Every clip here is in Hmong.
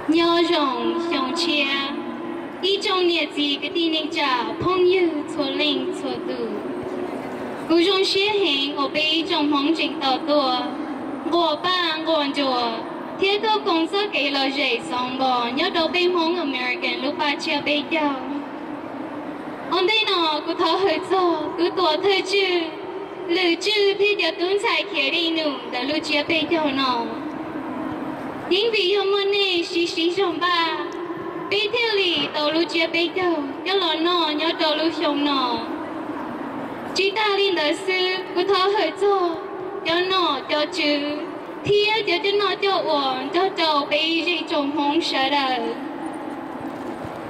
Nyob zoo xyoo tshiab, ib tsoom niam txiv kwv tij neej tsa phooj ywg txhua leej txhua tus. Kuv zoo siab heev uas peb ib tsoom Hmoob tseem tau tuaj nquas paj nquas nruas thiab tuaj koom txoj kev lom zem xoov npos nyob rau peb Hmoob American lub paj tsiab peb caug. Ua ntej no kuv thov hawm txog tus tuam thawj tswj, lwm tswj thiab cov tub ntxhais khiav dej num ntawm lub tsiab peb caug no. Yeej vim yog muaj nej siv siv zog npaj, peb thiaj li tau lub tsiab peb caug coj los noj nyob rau lub xyoo no. Tsis tas li ntawd xwb, kuv thov hawm txog cov nom cov tswv thiab cov coj noj coj ua nrog rau peb ib zej tsoom Hmoob sawv daws.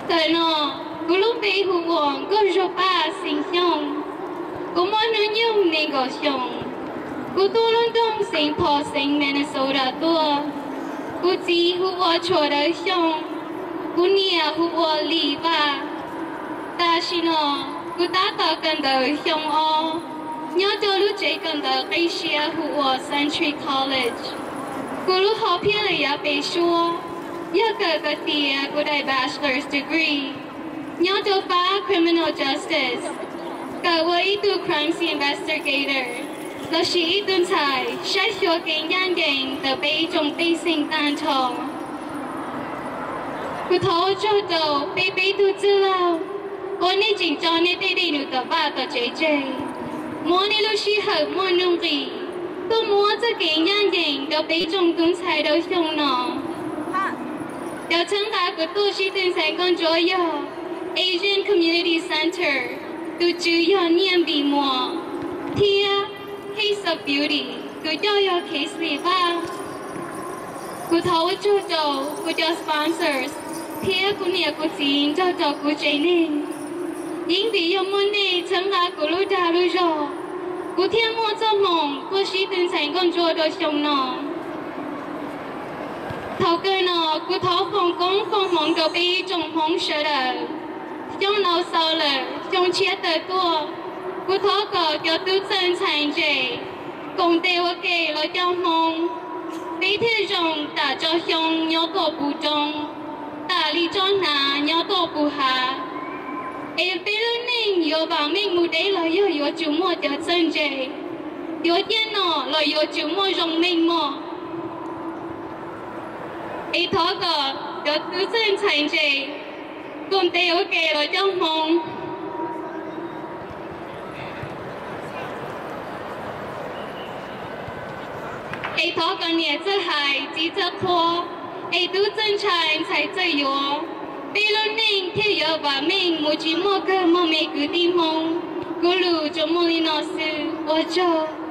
Ntawm no, kuv lub npe hu ua Nkauj Zuag Paj xeem Xyooj. Kuv muaj hnub nyoog nees nkaum xyoo. Kuv tuaj lub nroog Saint Paul xeev Minnesota tuaj. Kuv txiv hu ua Tshuas Dawb Xyooj. Kuv niam hu ua Lis Vaj. Tam sim no, kuv tab tom kawm ntawv xyoo ob nyob rau lub tsev kawm ntawv qib siab hu ua Century College. Kuv lub hom phiaj lwm yam pem suab yog kawm kawm tiav kuv daim bachelor's degree nyob rau pab criminal justice, kawm ua ib tug crimes investigator lossis ib tug ntxhais saib xyuas kev ncaj ncees ntawm peb ib tsoom pej xeem tag nrho. Kuv thov ua tsaug rau peb peb tug txwj laug uas nej tseem tso nej tej dej num tom vaj tom tsev tseg, muab nej lub sij hawm muaj nuj nqis tuaj muab txoj kev ncaj ncees rau peb tsoom tub ntxhais rau xyoo no. Cov txhawb nqa kuv tuaj sib tw ntxhais nkauj ntsuab yog Asian Community Center, tus tswv yog Niaj Npis Muas, thiab Taste of Beauty, tus coj yog Kaysley Vaj. Kuv thov ua tsaug rau kuv cov sponsors thiab kuv niam kuv txiv nrog rau kuv tsev neeg. Yeej vim yog muaj nej txhawb nqa kuv lub dag lub zog, kuv thiaj muaj txoj hmoo tuaj sib tw ntxhais nkauj ntsuab rau xyoo no. Thaum kawg no, kuv thov foom koob foom hmoov rau peb ib tsoom Hmoob sawv daws. Xyoo no xaus lawm, xyoo tshiab tawm tuaj, kuv thov kom cov tub txawj ntxhais ntse koom tes ua ke los coj Hmoob, peb thiaj zoo tam tso xyoo nyob tuaj puv roob, tam li tsob hnav nyob tuaj puv hav. Es peb lub neej yuav vam meej mus deb los yog yuav tsum muaj cov txawj ntse, yuav ciaj nom los yuav tsum muaj zoo meej mom. Es thov kom cov tub txawj ntxhais ntse koom tes ua ke los coj Hmoob. Es thov kom niam txawj hais txiv txawj qhuab, es tub txawj ntshai ntxhais txawj yuav, peb lub neej thiaj yuav vam meej mus tsis muaj kawg mog me kwv tij Hmoob. Kuv lus tsuas muaj li no xwb, ua tsaug.